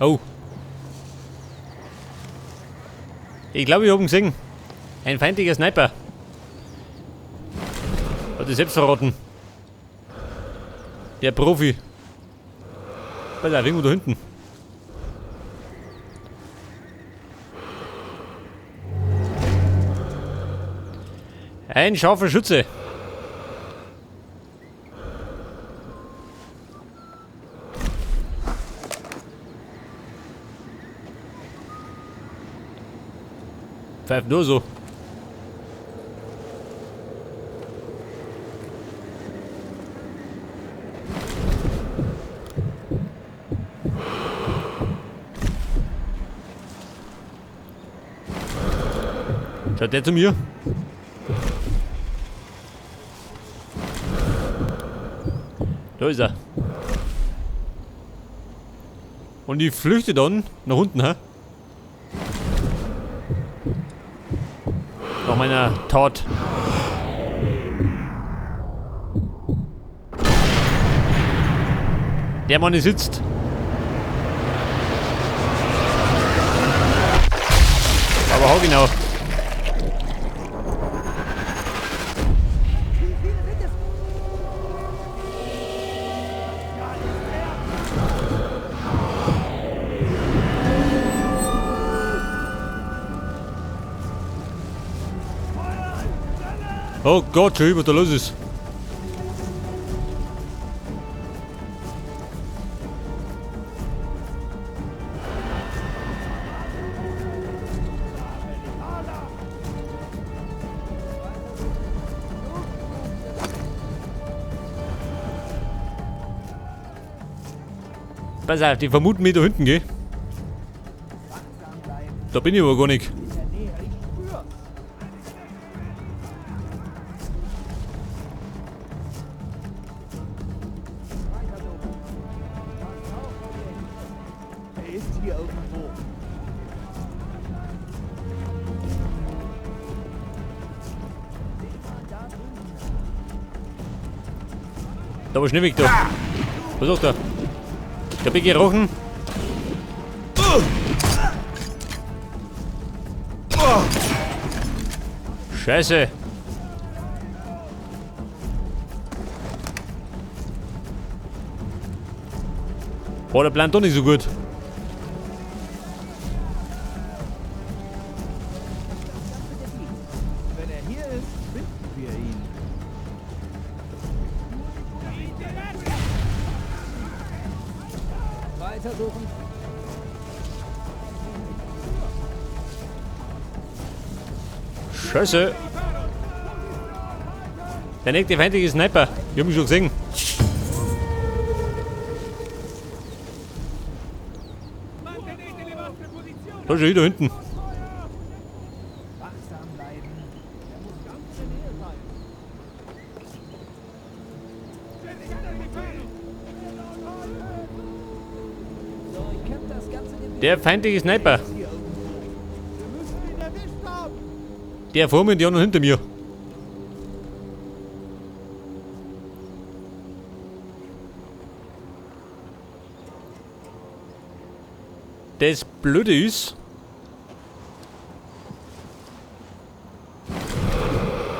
Oh. Ich glaube, ich habe ihn gesehen. Ein feindlicher Sniper. Hat sich selbst verraten. Der Profi. Pass auf, irgendwo da hinten. Ein scharfer Schütze. Pfeift nur so. Schaut der zu mir? Da ist er. Und ich flüchte dann nach unten, hä? Nach meiner Tat. Der Mann sitzt. Aber hau genau. Oh Gott, schau, was da los ist. Pass auf, die vermuten mich da hinten, gell? Da bin ich aber gar nicht. Da war schnell weg da. Was ist da? Ich hab ich gerochen. Scheiße. Boah, der Plan doch nicht so gut. Wenn er hier ist, finden wir ihn. Weitersuchen. Scheiße. Der nächste feindliche Sniper. Ich hab mich schon gesehen. Da ist er wieder hinten. Wachsam bleiben. Er muss ganz in der Nähe sein. So, ich kämpfe das ganze Gebiet. Der feindliche Sniper. Hier irgendwo. Wir müssen ihn erwischt haben. Der vor mir und die anderen hinter mir. Das Blöde ist,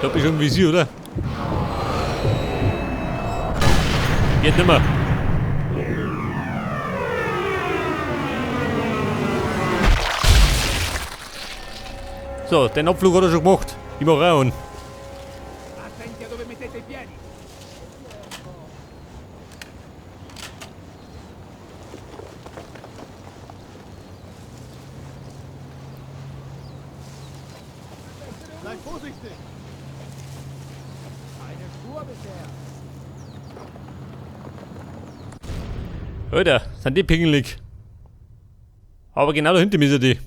da hab ich schon ein Visier, oder? Geht nimmer. So, den Abflug hat er schon gemacht. Ich mach auch einen. Attenti a dove mettete i piedi. Sei vorsichtig. Keine Spur bisher. Alter, sind die pingelig. Aber genau da hinter mir ist er die.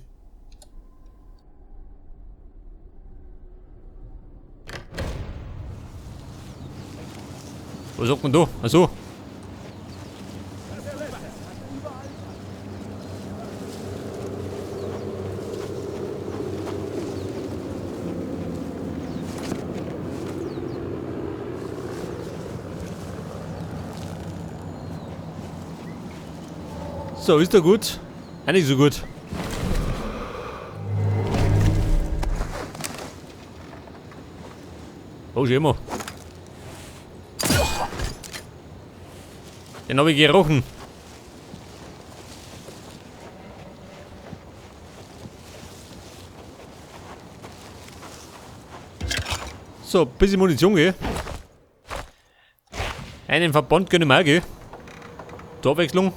Was sagt man da? Achso. So, ist er gut. Auch nicht so gut. Oh, schon immer. Den habe ich gerochen. So, ein bisschen Munition, gell? Einen Verband gönnen wir auch, gell? Zur Abwechslung.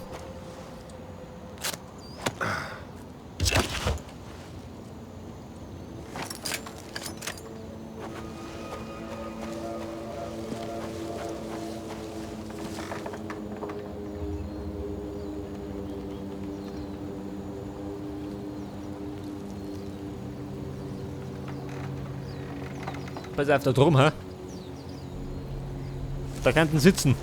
Pass auf, da drum, hä? Da könnten sitzen.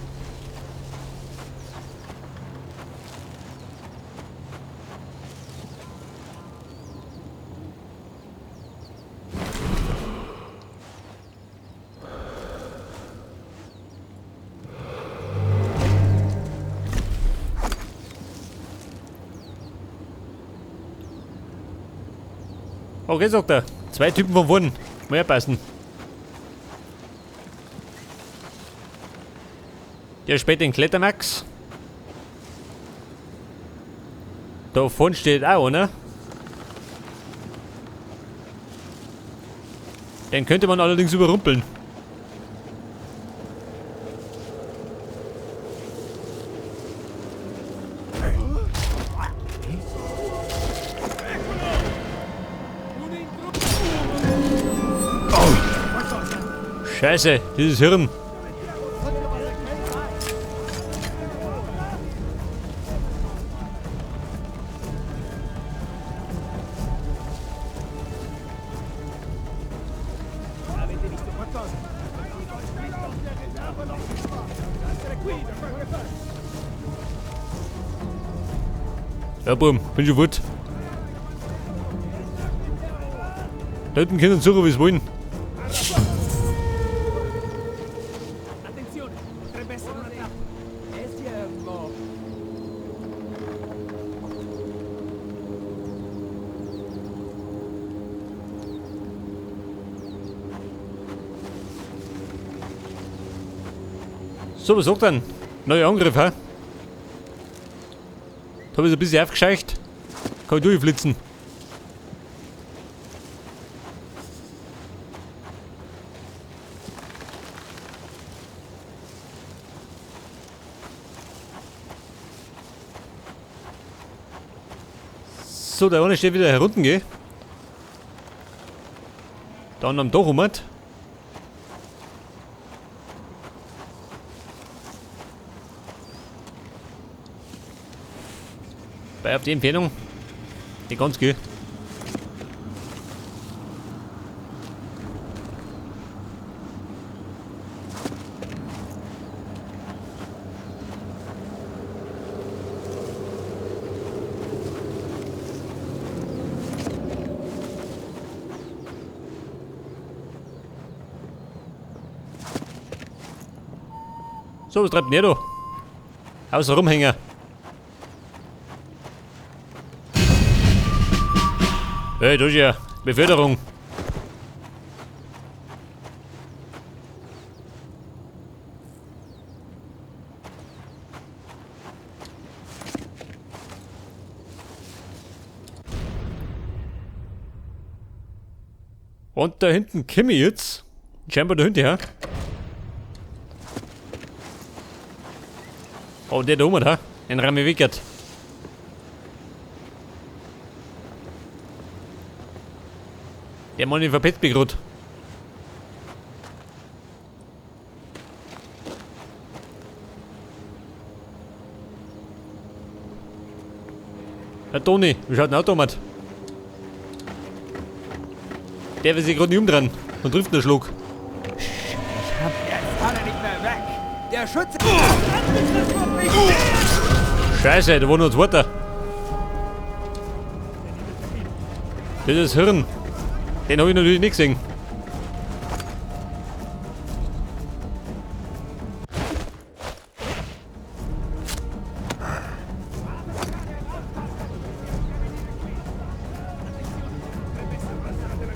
Okay, sagt er. Zwei Typen von vorn. Mehr passen. Der späht den Klettermax. Da vorne steht auch einer. Den könnte man allerdings überrumpeln. Scheiße, dieses Hirn. Ja, Bumm, bin schon fort. Da hinten können sie suchen, wie sie wollen. So, was sagt denn? Neuer Angriff, hä? Da hab ich ein bisschen aufgescheucht. Kann ich durchflitzen. So, der eine steht wieder herunten, gell? Da unten am Dach rum. Bei auf die Empfehlung. Die ganz gut. So, was treibt denn der da? Außer rumhängen. Hey, da ist ja Beförderung. Und da hinten komme ich jetzt. Scheinbar da hinten, ja. Oh, der da oben, da. Den Rami Wickert. Der Mann, den verpetzt mich grad. Herr Toni, wie schaut denn Auto aus? Der will sich grad nicht umdrehen und trifft einen Schluck. Jetzt kann er nicht mehr weg. Der Schütze. Scheiße, da war noch ein zweiter. Das ist Hirn. Den hab ich natürlich nicht gesehen.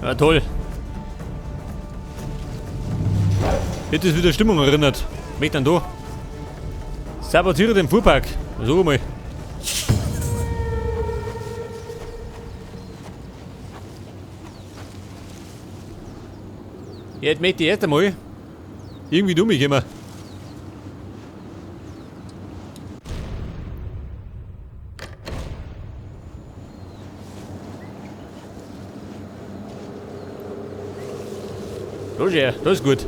Ja, toll. Jetzt ist wieder Stimmung erinnert. Möchte dann da. Sabotiere den Fuhrpark. So mal. Jetzt möchte ich erst einmal irgendwie dumm ich immer. Roger, das ist gut.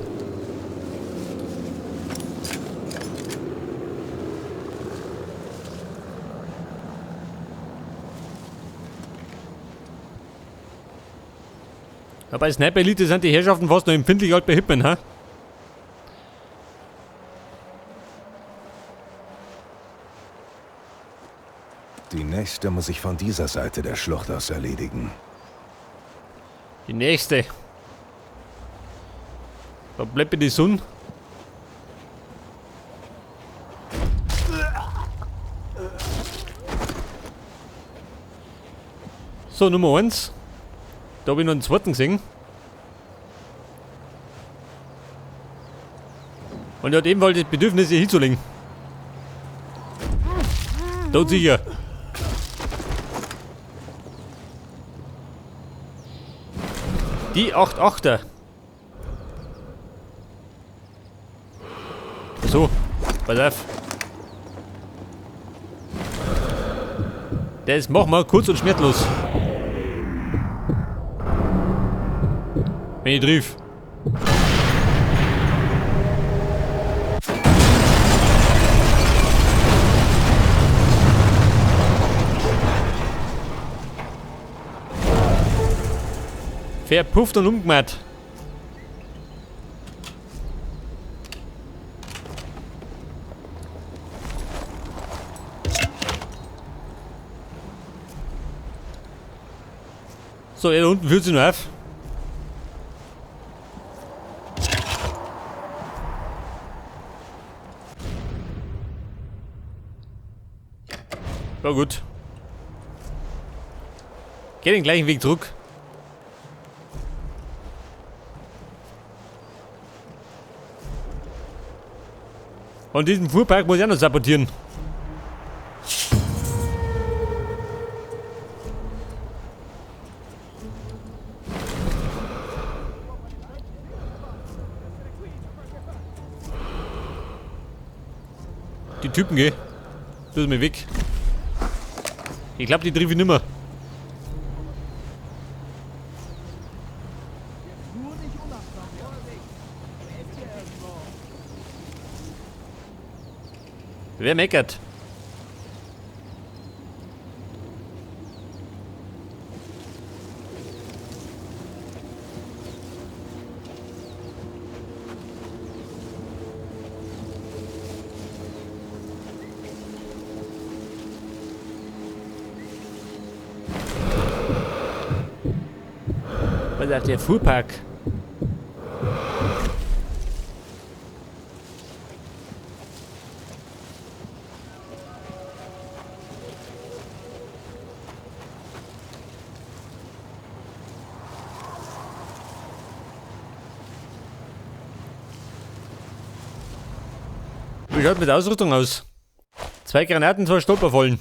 Ja, bei Sniper Elite sind die Herrschaften fast noch empfindlich alt bei Hitman, ha? Die nächste muss ich von dieser Seite der Schlucht aus erledigen. Die nächste. Da bleibt mir die Sonne. So, Nummer 1. Da habe ich noch einen zweiten gesehen. Und er hat ebenfalls das Bedürfnis, hier hinzulegen. Tot sicher. Die 8-8er. So, pass auf. Das machen wir kurz und schmerzlos. Wenn ich triff. Verpufft und umgemacht. So, er da unten fühlt sich noch auf. Ja gut. Geh den gleichen Weg zurück. Und diesen Fuhrpark muss ich auch noch sabotieren. Die Typen, geh. Das ist mir weg. Ich glaub, die triff ich nimmer. Wer meckert? Was ist der Fuhrpark? Wie schaut mit der Ausrüstung aus? 2 Granaten, 2 Stolperfallen.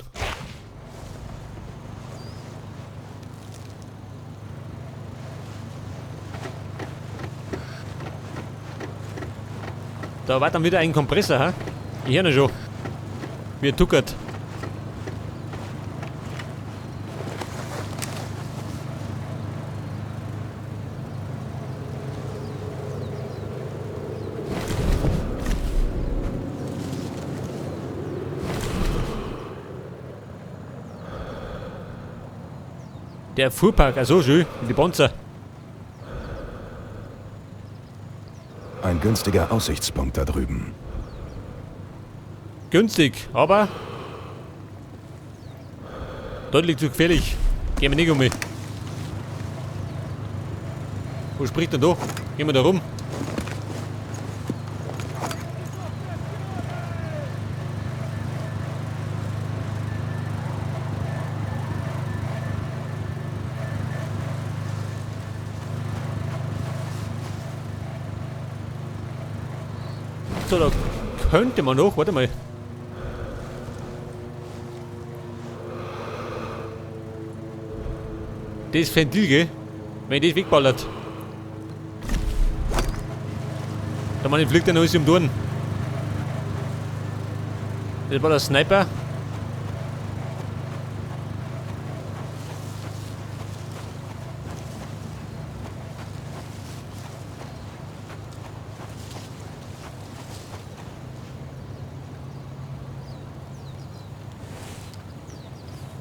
Da war dann wieder ein Kompressor, ha? Ich hör ihn schon. Wie er tuckert. Der Fuhrpark, also schön, mit die Panzer. Ein günstiger Aussichtspunkt da drüben. Günstig, aber deutlich zu gefährlich. Gehen wir nicht um mich. Wo spricht denn da? Gehen wir da rum. Auto, da könnte man noch. Warte mal. Das Ventil, gell? Wenn das wegballert. Da man fliegt dann alles um Dorn. Das war der Sniper.